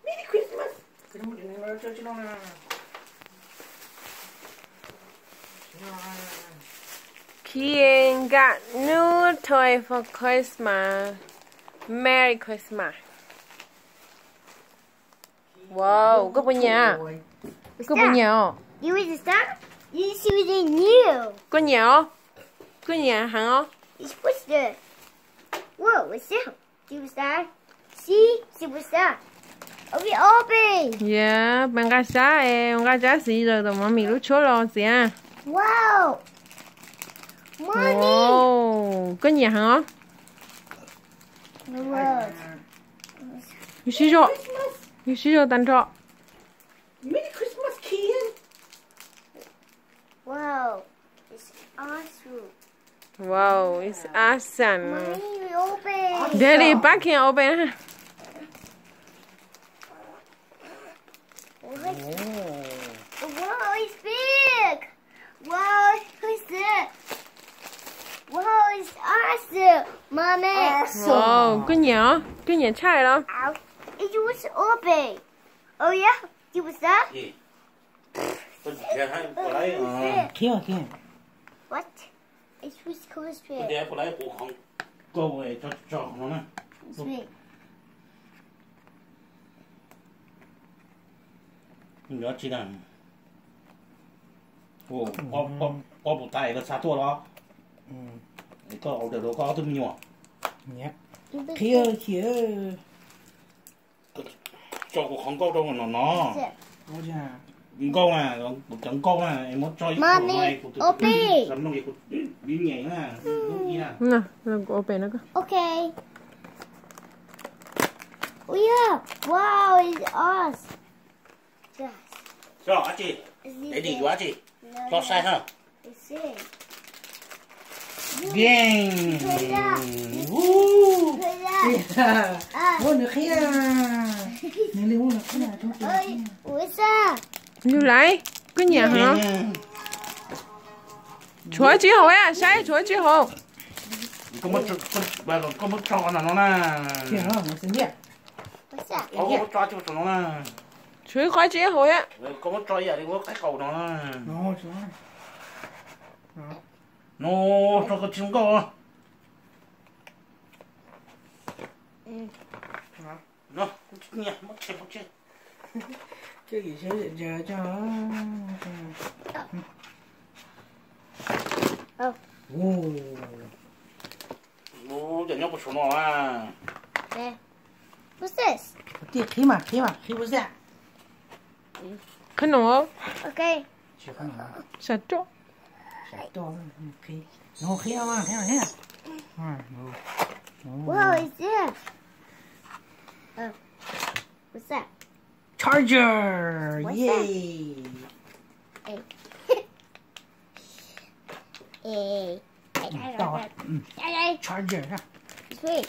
Merry Christmas. Kids got new toy for Christmas. Merry Christmas. Wow, koj puas nyiam? Koj puas nyiam os? You want the star? You see what they new. Koj nyiam os? Koj nyiam heev os? It's Christmas. Whoa, what's that? Super star. See? Super star. Open, open. Yeah, peb nqa sab es nqa sab xis zaws tom mov mis lub tshuab los xiav. Wow. Money. Wow, koj nyiam heev os? Wow. Yus sib zog, yus sib zog tag nrho. Merry Christmas, kid. Wow, it's awesome. Wow, it's awesome. Mommy, we open. Daddy, pab kiag open. Wow, it's big. Wow, who's that? Wow, it's awesome, Mommy. Awesome. Wow, koj nyiam, koj nyiam tshaj los? Ow. It was open. Oh yeah, it was that? Qhib, qhib. What? It was close to it. Kauj tso tso qhov no na. Yuav tsi na? Koj puas tas es koj xa tuaj los? Es koj order rau koj ob tug me nyuam. Qhib, qhib. Tso kuv qhov nkauj rau no no. Nkauj na, cov nkauj na, es muab tso ib qho no es kuv tus txiv nyeem na, lub ib na. Kuv open no. Okay. Oh yeah. Wow, it's us. Xyov dab tsi? Daddy yuav dab tsi? Tso saib na. Bien. Muab nws qhib na. Nws li muab nws qhib na. Yus laiv, koj nyiam heev. Tshuav tsis haum, saib tshuav tsis haum. Koj muab tso no no na. Tshuav ib qho tsis haum thiab. Koj muab tso ib yam li muab qaib qaus no na. No, tso koj tsis zoo nkauj. Cov nyob puas saum no a? What's this? Qhib mas, qhib mas, qhib puas xav? Qhib no. Ok. Sam roj. Qhib, qhib, qhib. What is this? Oh. What's that? Charger. What's that? Yay. Ê. Ê. Ê. Ê. Ê. Charger ha. Sweet.